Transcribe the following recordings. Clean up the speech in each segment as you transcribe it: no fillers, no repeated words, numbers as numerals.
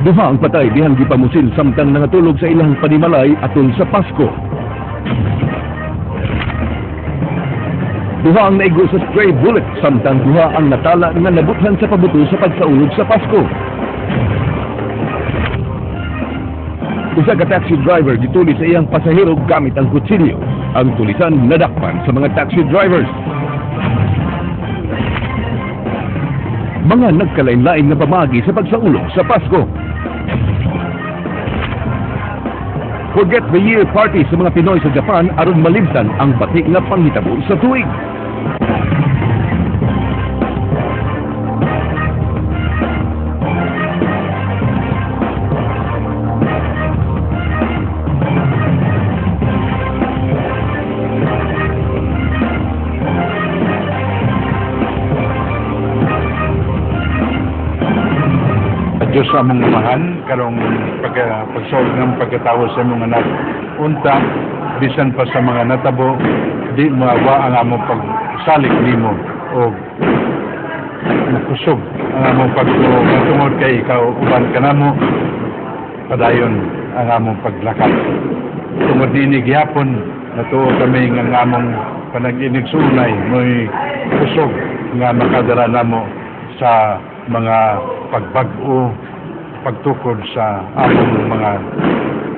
Duha ang patay dihang gipamusil samtang nangatulog sa ilang panimalay atol sa Pasko. Duha ang naigo sa stray bullet samtang duha ang natala nga nabuthan sa pabuto sa pagsaulog sa Pasko. Usa ka taxi driver gituli sa iyang pasahero gamit ang kutsilyo. Ang tulisan nadakpan sa mga taxi drivers. Mga nagkalain-lain nga pamaagi sa pagsaulog sa Pasko. Forget the year party sa mga Pinoy sa Japan aron malimtan ang batik nga panghitabo sa tuig. Diyos sa among amahan karong pagsuol ng pagkatawo sa among anak, unta bisan pa sa mga natabo di maawa ang among pagsalig nimo o makusog ang among pagtuo tungod kay ikaw uban kanamo padayon ang among paglakat. Tungod niini gihapon natuo kami nga ang among panag-inigsuunay mo'y kusog nga makadala namo sa mga pagbag-o, pagtukod sa among mga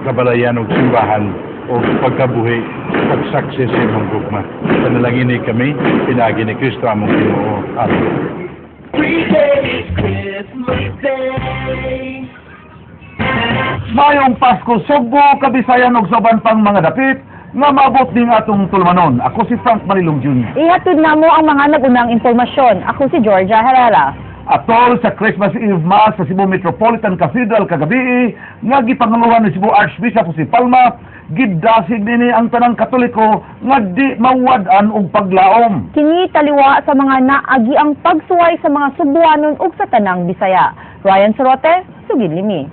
kabalayan o simbahan o pagkabuhi, pagsaksi sa imong gugma. Panalangini kami, pinaagi ni Kristo among Ginoo. Amen. Mayong Pasko, Sugbo, Kabisayan ug sa uban pang mga dapit nga maabot ning atong tulumanon. Ako si Frank Marilong Jr. Ihatod na mo ang mga nagunang impormasyon. Ako si Georgia Herrera. Atol sa Christmas Eve Mass sa Cebu Metropolitan Cathedral kagabi nga gipangaluhan ni Cebu Archbishop Jose Palma, gidasig nini ang tanang Katoliko nga di mawad-an og paglaom. Kini taliwa sa mga naagi ang pagsuway sa mga Subuanon ug sa tanang Bisaya. Ryan Sorote, Sugid Limi.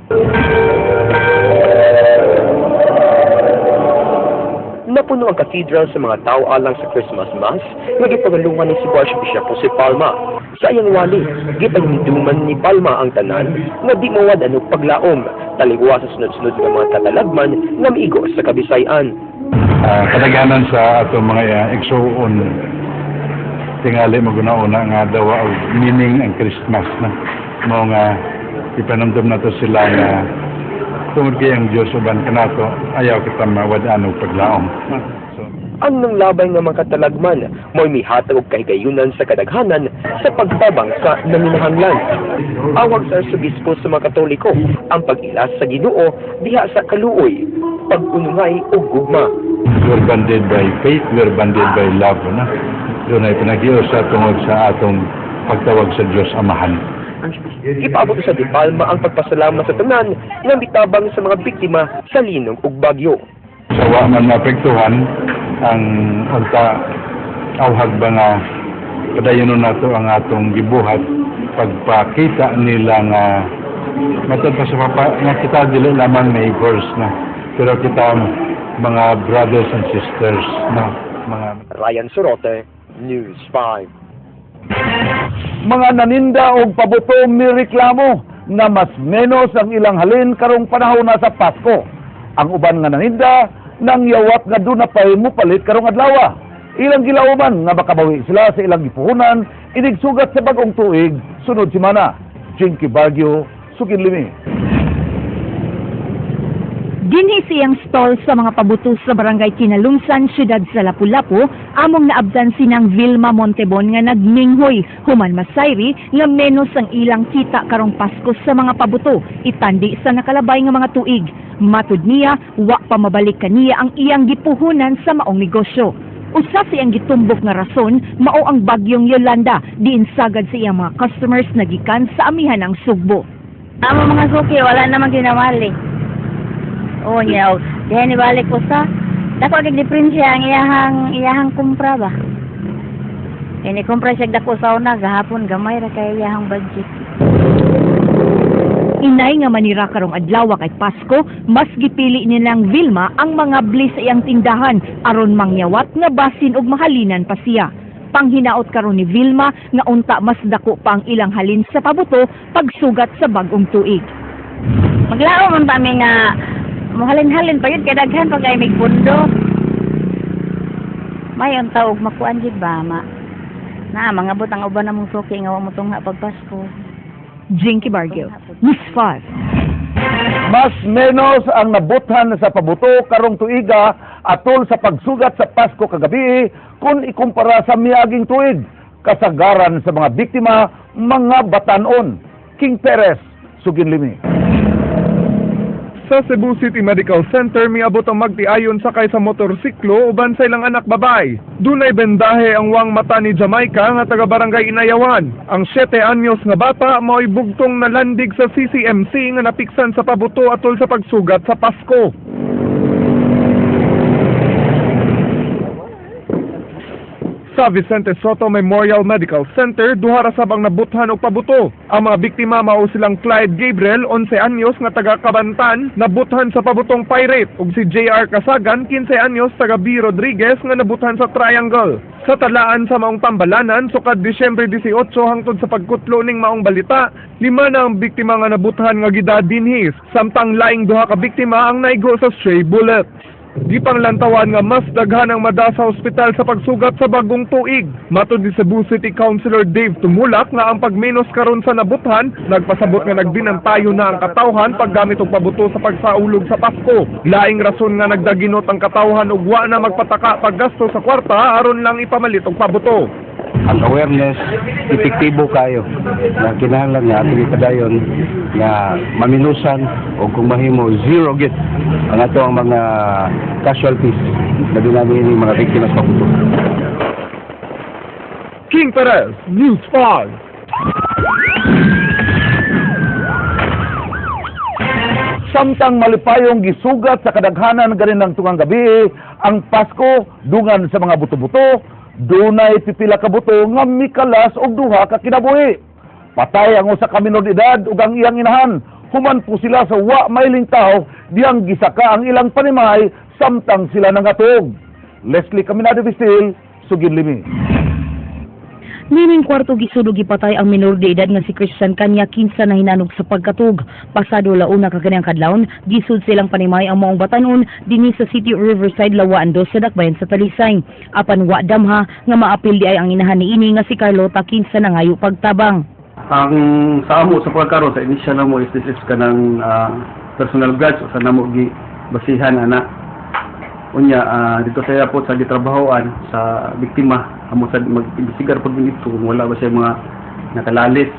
Napuno ang cathedral sa mga tao alang sa Christmas Mass nga gipangalungan ni Cebu Archbishop Jose Palma. Sa iyang wali, gipahinumduman ni Palma ang tanan nga di mawad-an og paglaom, taliwa sa sunod-sunod nga mga katalagman nga miigo sa Kabisayan. Kadaghanan sa atong mga igsuon tingali maguna-una nga dawa og meaning ang Christmas na mao nga ipanumdum nato sila nga tungod kay ang Dios uban kanato ayaw kita mawad-an og paglaom. So, ang nanglabay nga mga katalagman mo'y mihatag og kahigayunan sa kadaghanan sa pagtabang sa nanginahanglan. Awag sa Arsobispo sa mga Katoliko ang pag-ilas sa Ginoo diha sa kaluoy, pag-unungay ug gugma. We're bonded by faith, we're bonded by love, no? Doon ay pinagiusa tungod sa atong pagtawag sa Diyos Amahan. Ipaabot sa De Palma ang pagpasalamat sa tanan nga mitabang sa mga biktima sa linog ug bagyo. Sa wa man maapektuhan ang unta awhag ba nga padayonon nato ang atong gibuhat pagpakita nila nga matod pa sa papa nga kita dili lamang neighbors na pero kita mga brothers and sisters na mga Ryan Sorote, News 5. Mga naninda og pabuto mireklamo na mas menos ang ilang halin karong panahon na sa Pasko. Ang uban nga naninda nang yawat nga duna pay mupalit karong adlaw. Ilang gilauman nga makabawi sila sa ilang gipuhunan inigsugat sa bagong tuig sunod semana. Jinky Baguio, Sugid Limi. Dinhi siyang stall sa mga pabuto sa barangay Kinalungsan, siyudad sa Lapu-Lapu, among naabdan sinang Vilma Montebon nga nagminghoy human masayri nga menos ang ilang kita karong Pasko sa mga pabuto, itandi sa nakalabay nga mga tuig. Matud niya, wa pa mabalik kaniya ang iyang gipuhunan sa maong negosyo. Usa sa iyang gitumbok nga rason, mao ang bagyong Yolanda, diin sagad sa iyang mga customers na gikan sa amihan ng Sugbo. Amo mga suki, wala naman ginawali. Oo niya, diha ni balik ko sa dako kay diferensya ang iyahang kumpra ba. Kay ni kumpra siya dako sa una gahapon gamay ra kay iyahang budget. Inay nga manira karong adlaw kay Pasko, mas gipili nilang Vilma ang mga bli sa iyang tindahan aron mangyawat nga basin og mahalinan pa siya. Panghinaot karon ni Vilma nga unta mas dako pa ang ilang halin sa pabuto pagsugat sa bag-ong tuig. Maglao man pa mi nga muhalin-halin pa yun kay daghan pa kay mig pundo. May unta og makuan jud ba ma. Na mangabot ang uban namong suki nga wa mo tungha pag Pasko. Jinky Bargio, News 5. Mas menos ang nabuthan sa pabuto karong tuiga atol sa pagsugat sa Pasko kagabi kung ikumpara sa miaging tuig. Kasagaran sa mga biktima, mga batanon. King Perez, Suginlimi. Sa Cebu City Medical Center, miabot ang magtiayon sakay sa motorsiklo uban sa ilang anak babae. Dunay bendahe ang wang mata ni Jamaica nga taga Barangay Inayawan. Ang 7 anyos nga bata mao'y bugtong nalandig sa CCMC nga napiksan sa pabuto atol sa pagsugat sa Pasko. Sa Vicente Sotto Memorial Medical Center, duha ra sab ang nabuthan og pabuto. Ang mga biktima mao silang Clyde Gabriel, 11 anyos nga taga Kabantan, nabuthan sa pabutong pirate, ug si JR Casagan, 15 anyos taga B. Rodriguez nga nabuthan sa Triangle. Sa talaan sa maong tambalanan, sukad Disyembre 18 hangtod sa pagkutlo ning maong balita, 5 na ang biktima nga nabuthan nga gidadinhis, samtang laing duha ka biktima ang naigo sa stray bullet. Di panglantawan nga mas daghan ang mada sa ospital sa pagsugat sa bagong tuig. Matod ni Cebu City Councilor Dave Tumulak nga ang pagmenos karon sa nabuthan, nagpasabot nga nagbinantayo na ang katawhan paggamit og pabuto sa pagsaulog sa Pasko. Laing rason nga nagdaginot ang katawhan ug wa na magpataka paggasto sa kwarta aron lang ipamalit og pabuto. Ang awareness, epektibo kayo na kinahanglan nga atong ipadayon nga maminusan o kung mahimo zero git ang ato ang mga casualties na dinami ni mga biktima sa pabuto. King Perez, News 5. Samtang malipayong gisugat sa kadaghanan ganin ng tungang gabi ang Pasko dungan sa mga buto-buto, dunay pipila ka buto nga mikalas og duha ka kinabuhi. Patay ang usa ka minor de edad ug ang iyang inahan. Human po sila sa wa mailing tawo diyang gisaka ang ilang panimay samtang sila nangatog. Leslie Caminado Vistil, Suginlimi. Nining kwarto gisudog gipatay ang minor de edad nga si Christian Kanya kinsa na hinanog sa pagkatug. Pasado launa ka kaniyang kadlawon, gisud silang panimay ang maong batanon dinhi sa City Riverside Lawaan 2 sa Dakbayan sa Talisay. Apan wa damha nga maapil di ay ang inahan niini nga si Carlota kinsa nangayo pagtabang. Ang sa amo sa pagkaron sa initial namo is this is kanang personal grudge sa namo gi basihan ana. Unya dito sa airport sa gitrabahoan sa biktima amo sa mag-imbestigar pag dito kung wala ba siya mga nakalalis.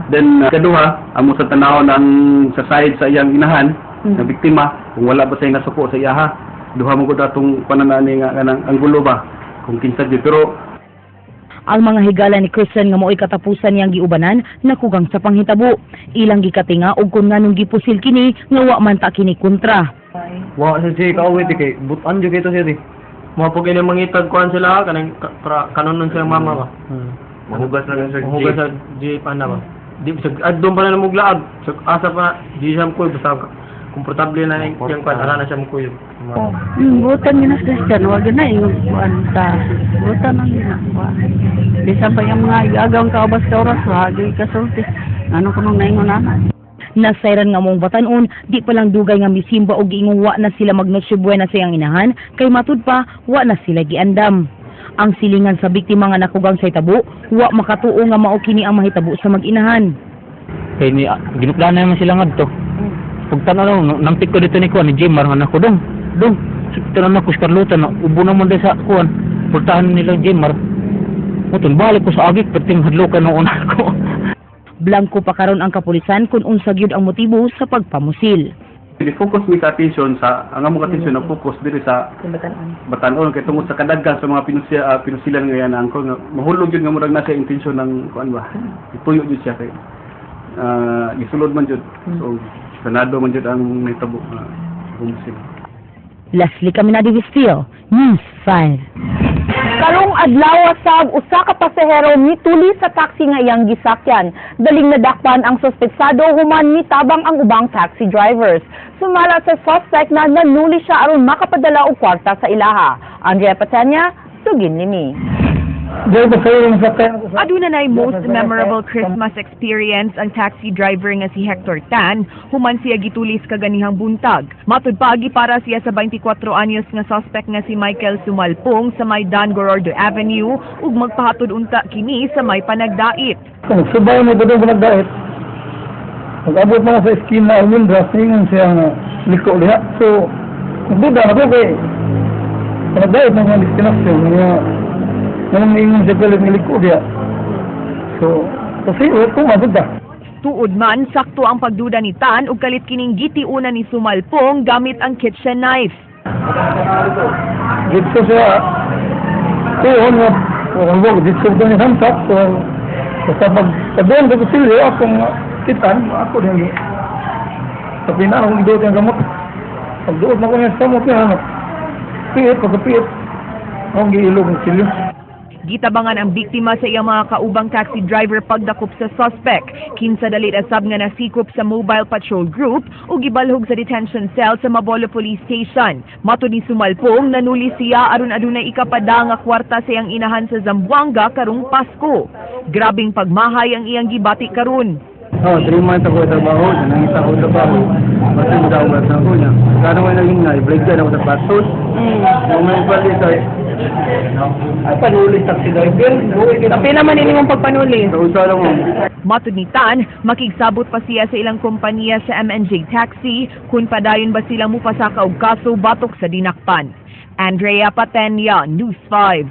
Then kaduha amo sa tanaw ng sa side sa iyang inahan na biktima kung wala ba siya nasuko sa iyaha. Duha mo gud atong pananani nga kanang ang gulo ba kung kinsa gyud pero ang mga higala ni Christian nga mao'y katapusan niyang giubanan nakugang sa panghitabo. Ilang gikatinga og kun nganong gipusil kini nga wa man ta kini kontra. Wa sa siya kaawit kay butan jud kay to siya di. Mo pag ini mangitag kuan sila kanang kanon nun siyang mama ba. Mahugas na lang sir. Mahugas sa jeep ana ba. Di sa adto pa na muglaag, sa asa pa di siya ko basta komportable na yung kuan ala na siya mo kuyog. Butan yun na Christian, wag na yung kuan ta. Butan ang yun na. Bisan pa yung mga igagaw ka obas ka oras, wag kasulti. Ano ko nung naingon na? Nasayran nga mong batanon, di pa lang dugay nga misimba og giingong wa na sila mag-Noche Buena sa iyang inahan, kay matud pa, wa na sila giandam. Ang silingan sa biktima nga nakugang sa itabo, wa makatuo nga mao kini ang mahitabo sa mag-inahan. Kay ni ginuplana naman sila ngadto. Pagtanaw lang, nampik ko dito ni kuan ni Jimar nga nako dong. Dong, tanan ako sa Carlota na ubo naman sa kuan. Pultahan nila Jimar. Mutun balik ko sa agik perting hadlokan noon ako. Blanko pa karon ang kapulisan kung unsa gyud ang motibo sa pagpamusil. Focus mi sa attention sa ang among attention na focus diri sa Batan-on kay tungod sa kadaghan sa mga pinusilan nga yan ang nga mahulog gyud nga murag nasa intensyon ng kuan ba. Ituyo gyud siya kay gisulod man gyud. So sanado man gyud ang nahitabo pumusil. Leslie Caminado Vistil, News 5. Karong adlaw sab usa ka pasahero mituli sa taxi nga iyang gisakyan. Daling nadakpan ang suspetsado human mitabang ang ubang taxi drivers. Sumala sa suspect na nanuli siya aron makapadala og kwarta sa ilaha. Andrea Patanya, Suginlimi. Aduna nay most memorable Christmas experience ang taxi driver nga si Hector Tan human siya gitulis kaganihang buntag. Matud pa, para siya sa 24 anyos nga suspect nga si Michael Sumalpong sa may Dan Gorordo Avenue ug magpahatod unta kini sa may Panagdait. Kung subay mo ba doon Panagdait, pag-abot na sa eskina Almendras, ningon siya nga liko liha. So, nagduda na ko kay Panagdait na mga destinasyon nga nang ingon siya galing liko diha. So, kasi ko mabuda. Tuod man, sakto ang pagduda ni Tan ug kalit kining gitiuna ni Sumalpong gamit ang kitchen knife. Dito siya, tuhon nga, kung dito ko ni hamsak, so, basta pag pagdoon sa kutsilyo, akong kitan, ako din. Sa pina, akong giduot yung gamot. Pagduot na ko niya sa gamot niya, piit, pagkapiit, akong giilog ang kutsilyo. Gitabangan ang biktima sa iyang mga kaubang taxi driver pagdakop sa suspect. Kinsa dalit asab nga nasikop sa Mobile Patrol Group ug gibalhog sa detention cell sa Mabolo Police Station. Matod ni Sumalpong, nanuli siya aron adunay ikapada nga kwarta sa iyang inahan sa Zamboanga karong Pasko. Grabing pagmahay ang iyang gibati karon. Oh, 3 months ako trabaho, nangita ko trabaho. Basta mo daw sa ako niya. Kano nga naging nga, i-break ako sa batos. Kung may balik ay, ay panuli taxi driver. Kapi naman ini mong pagpanuli. Sa usa lang mo. Matod ni Tan, makigsabot pa siya sa ilang kompanya sa MNJ Taxi kung padayon ba sila mupasaka og kaso batok sa dinakpan. Andrea Patenya, News 5.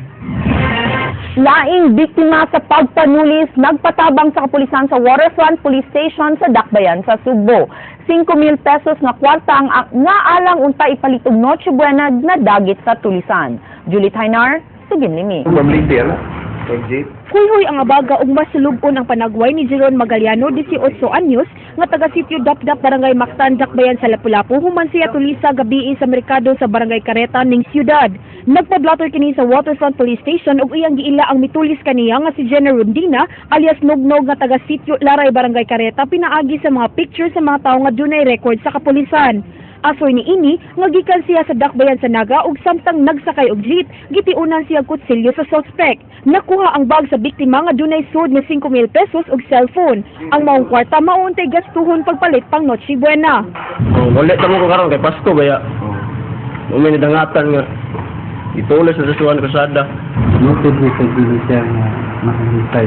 Laing biktima sa pagpanulis, nagpatabang sa kapulisan sa Waterfront Police Station sa Dakbayan sa Sugbo. 5,000 pesos nga kwarta ang nga alang unta ipalit og Noche Buena na dagit sa tulisan. Julie Tainar, Sugin Limi. Huyhoy ang abaga ug masulub-on ang panagway ni Jeron Magallano, 18 anyos, nga taga sitio Dapdap, Barangay Mactan, Dakbayan sa Lapu-Lapu, human siya tulisa gabii sa merkado sa Barangay Kareta ning siyudad. Nagpa-blotter kini sa Waterfront Police Station ug iyang giila ang mitulis kaniya nga si Jenner Rondina alias Nognog nga taga sitio Laray, Barangay Kareta, pinaagi sa mga picture sa mga tawo nga dunay record sa kapulisan. Asoy ni ini nga gikan siya sa Dakbayan sa Naga ug samtang nagsakay og jeep, gitiunan siya kutsilyo sa suspect. Nakuha ang bag sa biktima nga dunay sud nga 5,000 pesos ug cellphone. Ang maong kwarta mauntay gastuhon pagpalit pang Noche Buena. Oh, wala tamo ko karon kay Pasko baya. Oh. May nadangatan nga itulos sa suwan kasada. Noted mi sa dili siya nga makahintay.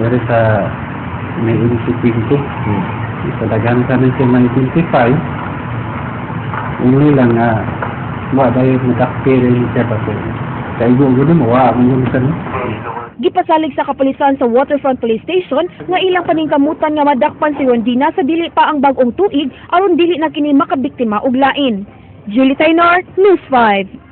Dari sa may insequente. Sa daghan ka na siya ma-identify. Uli lang nga wa dayon madakpi rin siya ba ko. Kay gulo mo wa mo yun sa no. Gipasalig sa kapulisan sa Waterfront Police Station nga ilang paningkamutan nga madakpan si Rondina sa dili pa ang bag-ong tuig aron dili na kini makabiktima og lain. Julie Taynor, News 5.